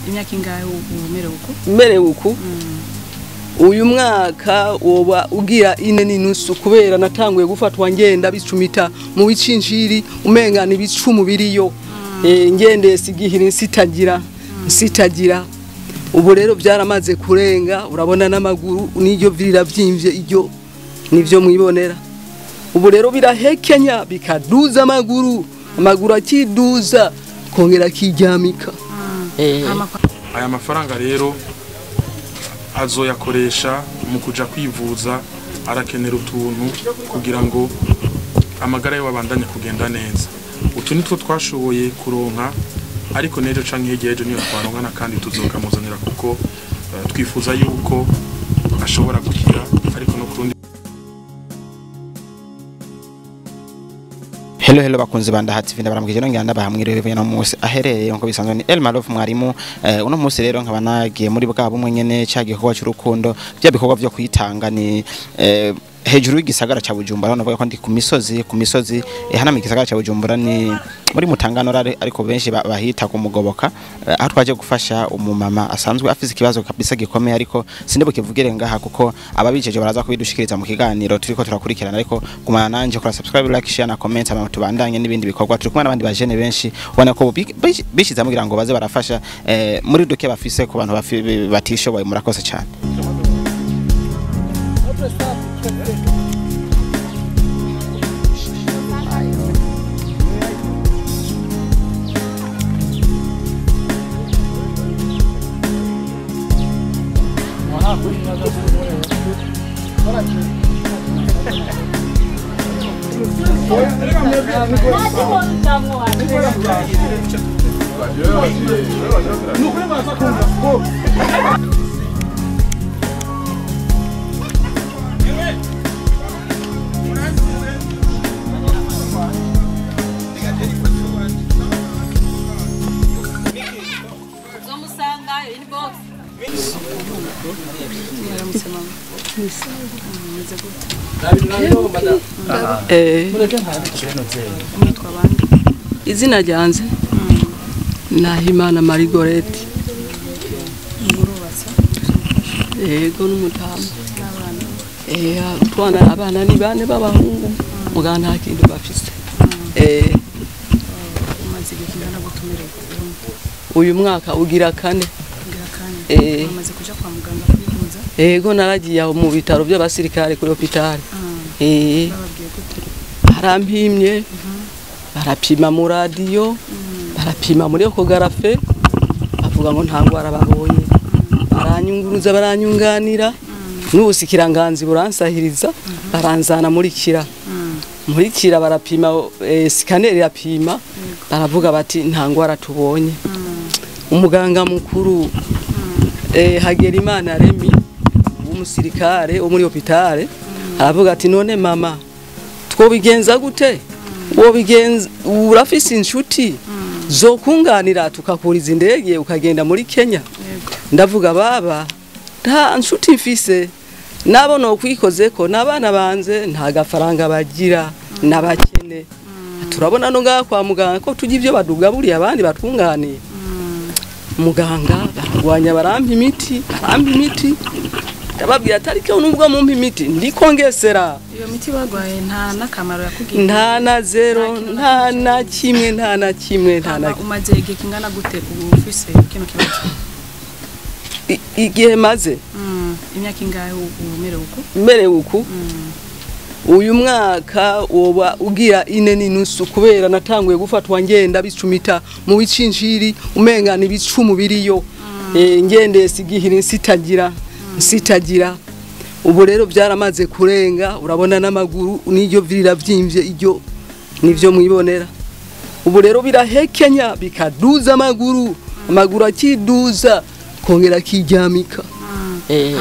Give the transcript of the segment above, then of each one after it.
Imyaka ingahe umerewe uko? Merewe uku uyu mwaka woba ugira 4.5 kubera natanguye gufatwa ngenda bicumita mu bicinjiri umenga ni bicumu biriyo. Ngende sigihira nsitagira ubu rero byaramaze kurenga, urabona n'amaguru n'iryo virira vyimvye, iryo nivyo mwibonera. Ubu rero birahekenya bikaduza amaguru akiduza kongera kijamika. Aya mafaranga rero azoyakoresha mu kuja kwivuza, arakenera utuntu kugira ngo amagara ye abandanye kugenda neza. Utu nitwo twashoboye kuronka, ariko nejo canke hirya ejo niyo twaronkana kandi tuzokamuzanira, kuko twifuza yuko ashobora gukira. Ariko no kurundi. Hello hello bakunzi banda hati vinda baramukije nongera ndabahamwire bivuye no munsi aherereye nko bisanzwe ni Elma Love mwarimu. Uno munsi rero nkaba nagiye muri bwa bumwe nyene ca gikorwa cy'urukundo, bya bikorwa byo kwitanga ni hejuru y'igisagara ca Bujumbura. Navuga ko ndi ku misozi hana mu gisagara ca Bujumbura ni muri Mutangano, ariko benshi bahita kumugoboka, aho twaje gufasha umumama asanzwe afise ikibazo kabisa gikomeye, ariko sindibukivugire ngaha kuko ababijeje baraza kubidushikiriza mu kiganiro turiko turakurikirana. Ariko gumana nanje, kora subscribe, like, share na comment, ama tubandanye n'ibindi bikorwa. Turi kumwe n'abandi bajene benshi ubona ko bishize mugira ngo baze barafasha muri duke bafise ku bantu batishoboye. Murakoze cyane. Izina ryanze Nahimana Marigorete. Yego n'umutamu. Twana abana ni bane b'abahungu muga nta kintu bafise. Uyu mwaka ugira 4. Umaze kuja kwa muganga kwivuza? Yego naragiye mu bitaro by'abasirikare kuri hospital. Barampimye, barapima mu radio, barapima muri ekogarafe, bavuga ngo nta ngwara babonye. Baranyunguruza baranyunganira, n'ubusikiranganzi buransahiriza, baranzana muri kira. Muri kira barapima, scanner irapima, baravuga bati nta ngwara tubonye. Umuganga mukuru Hagerimana Remi w'umusirikare wo muri hospitale aravuga ati none mama twobigenza gute? Wobigenza urafise inshuti zo kunganira tukakuriza indege ukagenda muri Kenya. Ndavuga baba nta nshuti mfise, nabo no kwikozeko nabana banze nta gafaranga bagira nabakene. Turabona no ngaha kwa muganga ko tujya ivyo badugaburiye abandi batwunganiye. Muganga baragwanya barampa imiti ndababwira atariko nubwo mumpa imiti ndiko ngesera. Iyo miti bagwaye nta nakamaro yakugiriye? Nta na zero, nta na kimwe, nta na kimwe, nta na. Umaze igihe kingana gute ubu ufise kino kibazo? Igihe maze imyaka ingahe umerewe uku? Merewe uku uyu mwaka woba ugira 4.5 kubera natanguye gufatwa ngenda bicumita mu bicinjiri umenga ni bicumu biriyo. Ngende sigihira nsitagira. Ubu rero byaramaze kurenga, urabona n'amaguru n'iryo virira vyimvye, iryo nivyo mwibonera. Ubu rero birahekenya bikaduza amaguru akiduza kongera kijamika.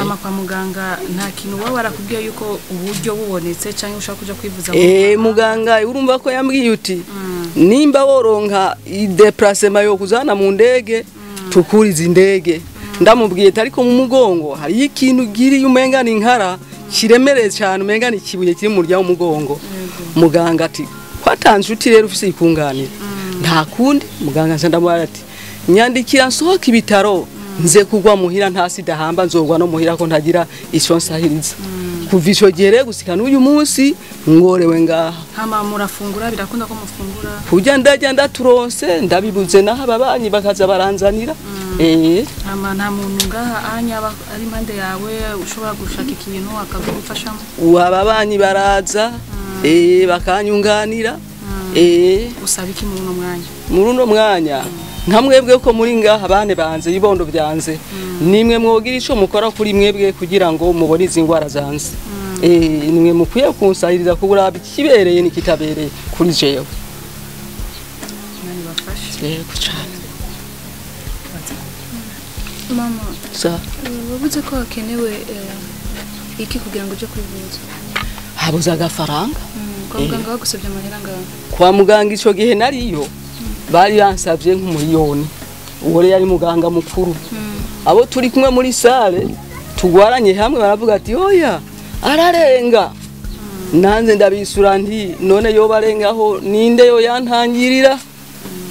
Ama kwa muganga nta kintu baba barakubwiye yuko uburyo bubonetse canke ushaka kuja kwivuza? Muganga urumva ko yambwiye uti nimba woronka ideplacement yo kuzana mu ndege tukuriza indege. Ndamubwiye ariko mu mugongo hari ikintu giri umenga ni nkara kiremereye cyane, umenga ni kibuye kiri mu rya umugongo. Muganga ati kwatanze uti rero ufise ikunganira nta kundi. Muganga nca ndamubwira ati Nyandikira nsohoka ibitaro nze kugwa muhira nta sida hamba, nzogwa no muhira ko ntagira icyo nsahiriza. Kuva ico gihe rero gusika n'uyu munsi ngorewe ngaha. Hama murafungura, birakunda ko mufungura? Kurya ndarya, ndaturonse ndabibuze, naho ababanyi bakaza baranzanira. Hama nta muntu ngaha anya aba ari impande yawe ushobora gushaka ikintu akagufashamo? Ababanyi baraza, bakanyunganira. Usaba iki muri uno mwanya? Muri uno mwanya, nka mwebwe ko muri ngaha, bane banze, ibibondo byanze, nimwe mwogira ico mukora kuri mwebwe kugira ngo mubone izi ngwara zanze. Nimwe mukwiye kunsahiriza kuraba ikibereye n'ikitabereye kuri jewe. Imana ibafashe. Yego cane. Mama, Sa. wavuze ko hakenewe iki kugira ngo uje kwivuza? Habuze agafaranga. Kwa muganga bagusabye amahera angahe? Kwa muganga ico gihe nariyo bari bansavye nk'umuriyoni. Uwo rero yari muganga mukuru. Abo turi kumwe muri salle tugwaranye hamwe baravuga ati oya ararenga. Nanze ndabisura nti none yo barengaho ninde yo yantangirira?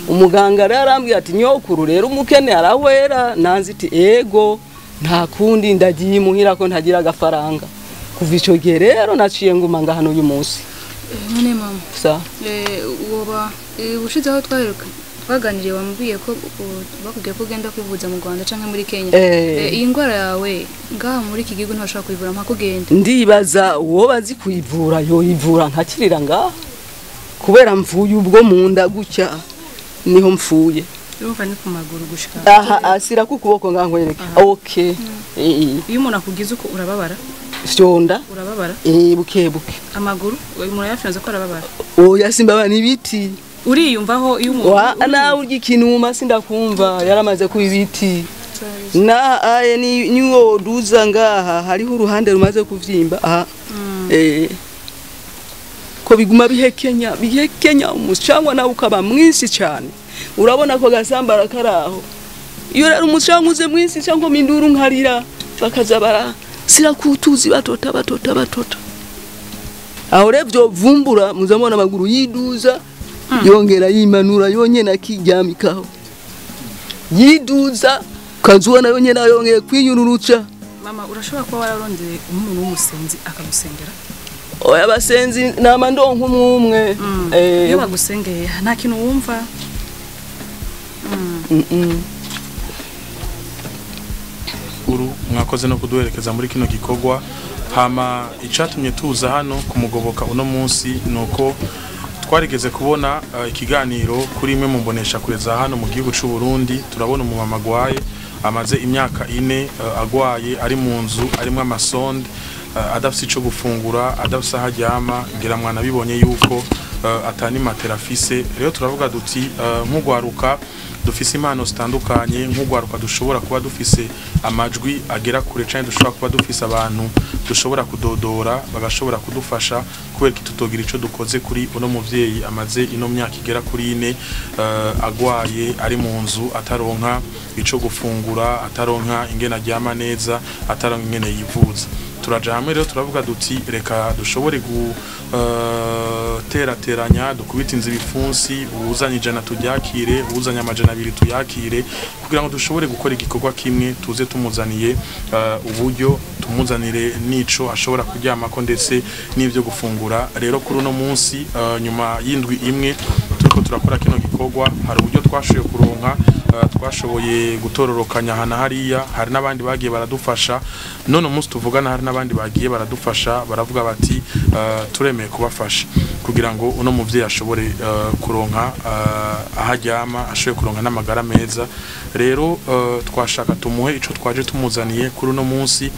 Umuganga rero arambwira ati nyokuru rero umukene arawera. Nanze iti ego nta kundi, ndagiye imuhira ko ntagira agafaranga. Kuva ico gihe rero naciye nguma ngaha n'uyu munsi. None mama, Sa. Woba ubushize aho twaheruka twaganiriye wambwiye ko bakubwiye ko ugenda kwivuza mu Rwanda canke muri Kenya. Iyi ndwara yawe ngaha muri iki gihugu ntibashobora kuyivura mpaka ugende? Ndibaza uwo bazi kuyivura yoyivura nkakirira ngaha, kubera mvuye ubwo mu nda gutya niho mfuye. Urumva ni ku maguru gushika Aha asira ku kuboko ngaha nkwereke. Okay. Iyo umuntu akugize uko urababara? Fyonda. Urababara? Buke buke. Amaguru uyu muntu yafyonze ko arababara? Oya simbaba n'ibiti. Uriyumvaho iyo umuntu Wa nawe urya ikinuma sindakumva yaramaze kuba ibiti. Na aye ni niwo duza ngaha hariho uruhande rumaze kuvyimba aha. Ko biguma bihekenya bihekenya umucangwa nawe ukaba mwinshi cyane. Urabona ko gasambara karaho. Iyo rero umucangwa uze mwinshi cyangwa minduru nkarira bakaza bara sirakutuzi batota batota batota. Aho rero vumbura muzamona amaguru yiduza yongera yimanura yonyene akiryamikaho. Yiduza kazuwa yonyene yongeye kwinyururuca. Mama, urashobora kuba wararondeye umuntu w'umusenzi akagusengera? Oya basenzi nama ndonka umwe. Iyo bagusengeye nta kintu wumva? Uru mwakoze no kuduherekeza muri kino gikorwa. Hama icatumye tuza hano kumugoboka uno munsi nuko twarigeze kubona ikiganiro kuri imwe mu mbonesha kureza hano mu gihugu c'u Burundi. Turabona umumama agwaye amaze imyaka 4 agwaye ari mu nzu arimwe amasonde, adafise ico gufungura, adafise aho aryama, ngira mwana bibonye yuko atani matera afise. Rero turavuga duti nk'ugwaruka dufise impano zitandukanye, nk'ugwaruka dushobora kuba dufise amajwi agera kure canke dushobora kuba dufise abantu dushobora kudodora bagashobora kudufasha, kubera ko tutogira ico dukoze kuri uno muvyeyi amaze ino myaka igera kuri 4 agwaye ari mu nzu ataronka ico gufungura, ataronka ingene aryama neza, ataronka ingene yivuza. Turaja hamwe rero turavuga duti reka dushobore guterateranya, dukubita inzu ibipfunsi, uwuzanye 100 turyakire, uwuzanye 200 tuyakire, kugira ngo dushobore gukora igikorwa kimwe tuze tumuzaniye uburyo, tumuzanire nico ashobora kuryamako ndetse n'ivyo gufungura. Rero kuri uno munsi nyuma y'indwi imwe turiko turakora kino gikorwa, hari uburyo twashoboye kuronka, twashoboye gutororokanya hana hariya, hari n'abandi bagiye baradufasha. None umunsi tuvugana hari n'abandi bagiye baradufasha, baravuga bati turemeye kubafasha kugira ngo uno muvyeyi ashobore kuronka aho aryama, ashobore kuronka n'amagara meza. Rero twashaka tumuhe ico twaje tumuzaniye kuri uno munsi,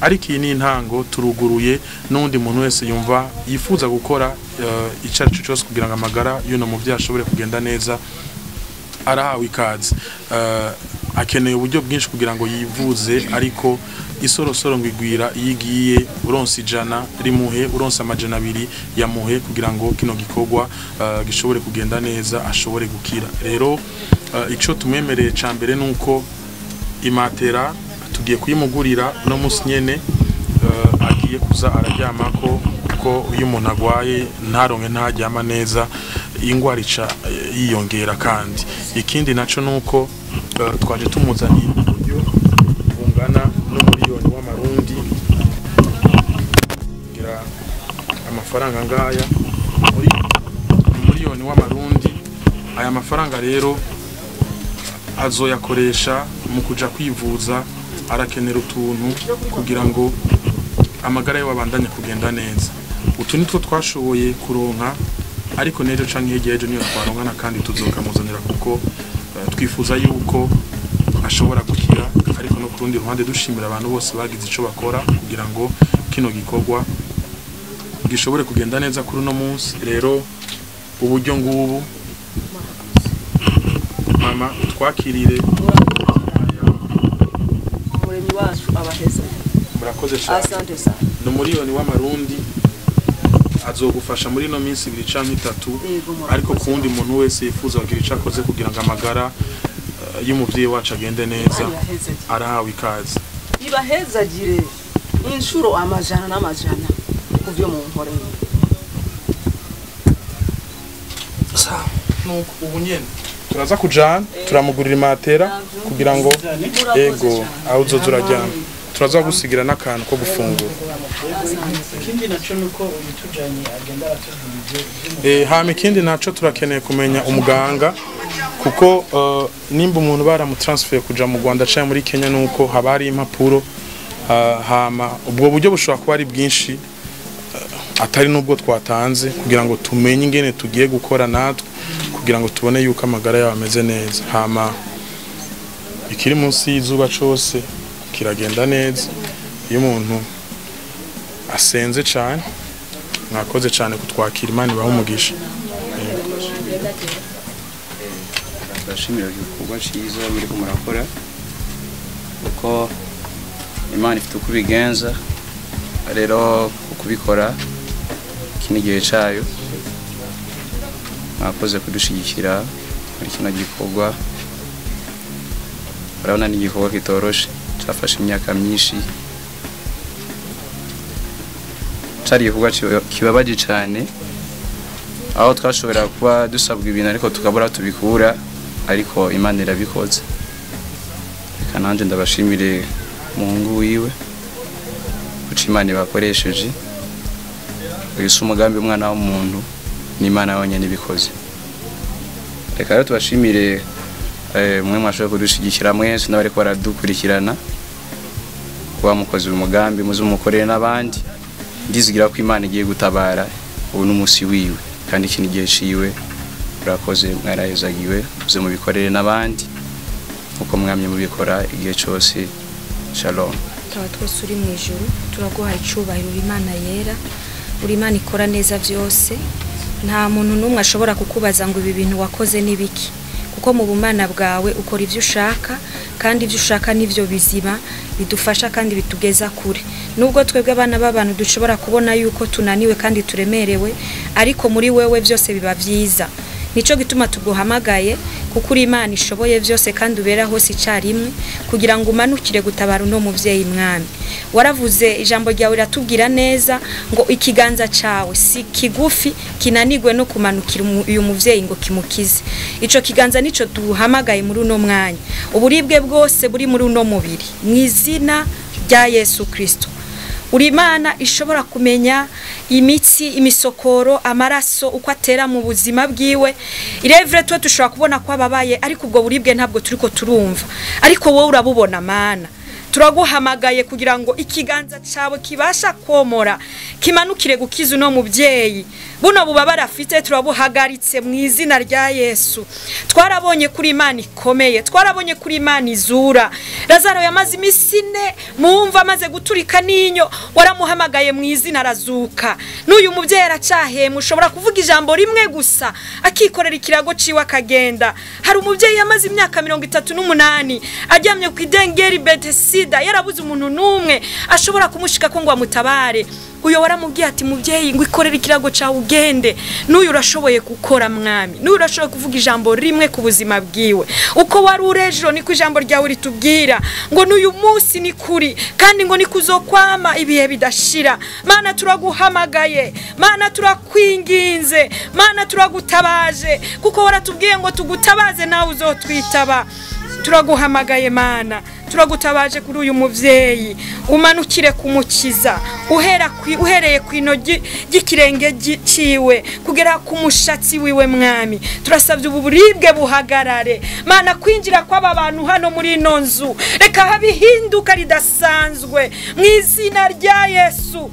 ariko iyi ni intango, turuguruye n'undi muntu wese yumva yifuza gukora ico ari cyo cyose kugira ngo amagara y'uno muvyeyi ashobore kugenda neza arahawe ikaze. Akeneye uburyo bwinshi kugira ngo yivuze, ariko isorosoro ngo igwira iyo igiye, uronse 100 rimuhe, uronse 200 yamuhe, kugira ngo kino gikorwa gishobore kugenda neza, ashobore gukira. Rero ico tumwemereye ca mbere nuko imatera tugiye kuyimugurira uno munsi nyene, agiye kuza araryamako, kuko iyo umuntu agwaye ntaronke ntaryama neza ingwara ica yiyongera. Kandi ikindi naco nuko Twaje tumuzaniye uburyo bungana n'umuriyoni w'amarundi, ngira amafaranga ngaya muri umuriyoni w'amarundi. Aya mafaranga rero azoyakoresha mu kuja kwivuza, arakenera utuntu kugira ngo amagara yiwe abandanye kugenda neza. Utu nitwo twashoboye kuronka, ariko n'ejo canke hirya y'ejo niyo twaronkana kandi tuzokamuzanira, kuko twifuza yuko ashobora gukira. Ariko no ku rundi ruhande dushimira abantu bose bagize ico bakora kugira ngo kino gikorwa gishobore kugenda neza kuri uno munsi. Rero uburyo ngubu, mama, twakirire. Umuremyi wacu abaheza. Murakoze cyane. Asante sana. Ni umuriyoni w'amarundi, azogufasha muri ino minsi 2 canke 3. Yego, murakoze. Ariko ku wundi muntu wese yifuza kugira ico akoze kugira ngo amagara y'umuvyeyi wacu agende neza, Ibahezagire. arahawe ikaze. Ibahezagire inshuro amajana n'amajana ku byo munkoreye. Nuko ubu nyene turaza kujana turamugurira imatera kugira ngo ego aho uzoza uraryama, turaza gusigira n'akantu ko gufungura. Ikindi naco nuko uyu tujanye agenda aratubwira ivyo. Hama ikindi naco, turakeneye kumenya umuganga, kuko nimba umuntu baramutransfer kuja mu Rwanda canke muri Kenya, nuko haba hari impapuro. Hama ubwo buryo bushobora kuba ari bwinshi, atari nubwo twatanze, kugira ngo tumenye ingene tugiye gukora natwe kugira ngo tubone yuko amagara yabo ameze neza. Hama ikiri munsi y'izuba cose kiragenda neza iyo umuntu asenze cane. Mwakoze cane kutwakira, Imana ibahe umugisha. Turashimira igikorwa cyiza muri ko murakora, kuko Imana ifite uko ibigenza. Rero ukubikora iki ni igihe cyayo. Mwakoze kudushyigikira muri kino gikorwa. Urabona ni igikorwa kitoroshe, cyafashe imyaka myinshi, cyari igikorwa kibabaje cyane, aho twashobora kuba dusabwa ibintu ariko tukabura tubikura, ariko Imana irabikoze. Reka nanjye ndabashimire umuhungu wiwe kuko Imana ibakoresheje. Uyu si umugambi w'umwana w'umuntu, ni Imana yonyine ibikoze. Reka rero tubashimire mwe mwashoboye kudushyigikira mwese n'abari baradukurikirana, kuba mukoze uyu mugambi muze mukorere n'abandi. Ndizigira ko Imana igiye gutabara. Ubu ni umunsi wiwe kandi iki ni igihe ciwe. Murakoze, mwarahezagiwe, muze mubikorere n'abandi nkuko mwamye mubikora igihe cyose. Shalom. Tuba twese uri mu ijuru, turaguha icubahiro. Uri Imana yera, uri Imana ikora neza byose. Nta muntu n'umwe ashobora kukubaza ngo ibi bintu wakoze ni biki, kuko mu bumana bwawe ukora ibyo ushaka, kandi ibyo ushaka nivyo bizima bidufasha kandi bitugeza kure. Nubwo twebwe abana b'abantu dushobora kubona yuko tunaniwe kandi turemerewe, ariko muri wewe byose biba byiza. Nico gituma tuguhamagaye, kuko uri Imana ishoboye byose kandi ubera hose icyarimwe, kugira ngo umanukire gutabara uno muvyeyi. Mwami, waravuze, ijambo ryawe riratubwira neza ngo ikiganza cawe si kigufi kinanigwe no kumanukira uyu muvyeyi ngo kimukize. Ico kiganza nico duhamagaye muri uno mwanya. Uburibwe bwose buri muri uno mubiri, mu izina rya Yesu Kristo. Uri Imana ishobora kumenya imitsi, imisokoro, amaraso uko atera mu buzima bwiwe. Irevre twe dushobora kubona ko ababaye, ariko ubwo buribwe ntabwo turiko turumva, ariko wowe urabubona. Mana, turaguhamagaye kugira ngo ikiganza cawe kibasha komora kimanukire gukiza uno muvyeyi. Buno bubabara afite turabuhagaritse mu izina rya Yesu. Twarabonye kuri Imana ikomeye, twarabonye kuri Imana izura. Lazaro yamaze imisi 4 mumva amaze guturika n'inyo, waramuhamagaye mu izina arazuka. N'uyu muvyeyi aracahema, ushobora kuvuga ijambo rimwe gusa akikorera ikirago ciwe akagenda. Hari umuvyeyi yamaze imyaka 38 aryamye ku idengeri Betesida, yarabuze umuntu n'umwe ashobora kumushika ko ngo amutabare. Uyo waramubwiye ati muvyeyi ngo ikorere ikirago cawe ugende. N'uyu urashoboye gukora, mwami, n'uyu urashoboye kuvuga ijambo rimwe ku buzima bwiwe. Uko wari urejo niko ijambo ryawe ritubwira ngo n'uyu munsi ni kuri, kandi ngo nikuzokwama ibihe bidashira. Mana, turaguhamagaye, Mana turakwinginze, Mana turagutabaje, kuko waratubwiye ngo tugutabaze nawe uzotwitaba. Turaguhamagaye Mana, turagutabaje kuri uyu muvyeyi, umanukire kumukiza uhereye kwino ry'ikirenge ciwe kugera ku mushatsi wiwe Mwami. Turasabye ubu buribwe buhagarare Mana. Kwinjira kw'aba bantu hano muri ino nzu, reka habihinduka ridasanzwe mu izina rya Yesu.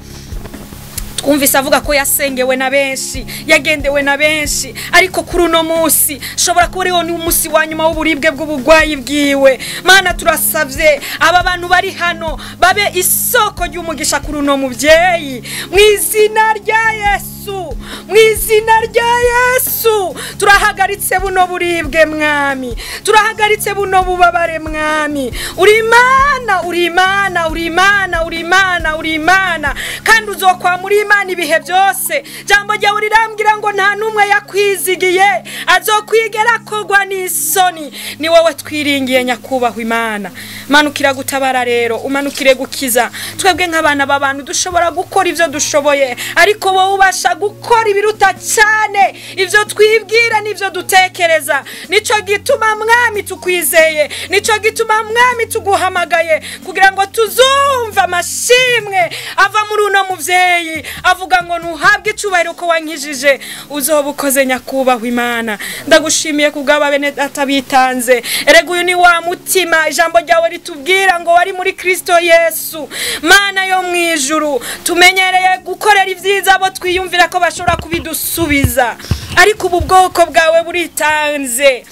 Twumvise avuga ko yasengewe na benshi, yagendewe na benshi, ariko kuri uno munsi shobora kuba ariwo n'umunsi wa nyuma w'uburibwe bw'ubugwayi bwiwe. Mana, turasavye aba bantu bari hano babe isoko ry'umugisha kuri uno muvyeyi mu izina rya Yesu, mu izina rya Yesu. Turahagaritse buno buribwe Mwami, turahagaritse buno bubabare Mwami. Uri Imana, uri Imana, uri Imana, uri Imana, uri Imana, kandi uzokwa muri Imana ibihe byose. Jambo ryawe rirambwira ngo nta numwe yakwizigiye azokwigera kogwa n'isoni. Ni wowe twiringiye nyakubahwa Imana. Manukira gutabara rero, umanukire gukiza. Twebwe nk'abana b'abantu dushobora gukora ivyo dushoboye, ariko wowe ubasha gukora ibiruta cyane ivyo twibwira n'ivyo dutekereza. Nico gituma Mwami tukwizeye, nico gituma Mwami tuguhamagaye, kugira ngo tuzumve amashimwe ava muri uno muvyeyi avuga ngo ntuhabwe icubahiro ko wankijije. Uzoba ukoze nyakubahwa Imana. Ndagushimiye kubw'aba bene data bitanze. Erega uyu ni wa mutima ijambo ryawe ritubwira ngo wari muri Kristo Yesu. Mana yo mwijuru, tumenyereye gukorera ivyiza abo twiyumvira ko bashobora kubidusubiza, ariko ubu bwoko bwawe buritanze,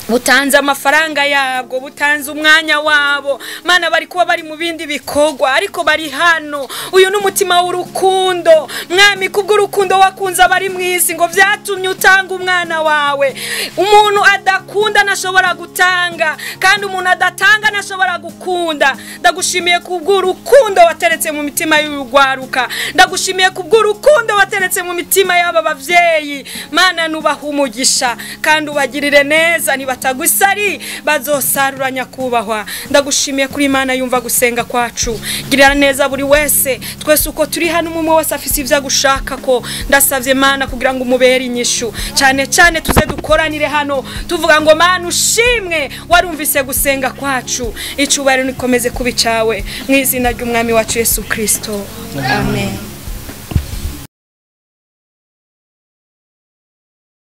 butanze amafaranga yabwo, butanze umwanya wabo. Mana, bari kuba bari mu bindi bikorwa, ariko bari hano. Uyu ni umutima w'urukundo Mwami, kubw'urukundo wakunze abari mu isi ngo vyatumye utanga umwana wawe. Umuntu adakunda ntashobora gutanga, kandi umuntu adatanga ntashobora gukunda. Ndagushimiye kubw'urukundo wateretse mu mitima y'urugwaruka, ndagushimiye kubw'urukundo wateretse mu mitima y'aba bavyeyi. Mana, nubaha umugisha kandi ubagirire neza, batagusari bazosarura nyakubahwa. Ndagushimiye kuri Imana yumva gusenga kwacu. Girira neza buri wese, twese uko turi hano umwe wese afise ivyo gushaka ko. Ndasavye Mana kugira ngo umubere inyishu, cyane cyane tuze dukoranire hano tuvuga ngo Mana ushimwe, warumvise gusenga kwacu. Icubahiro nikomeze kubicawe mu izina ry'Umwami wacu Yesu Kristo, amen.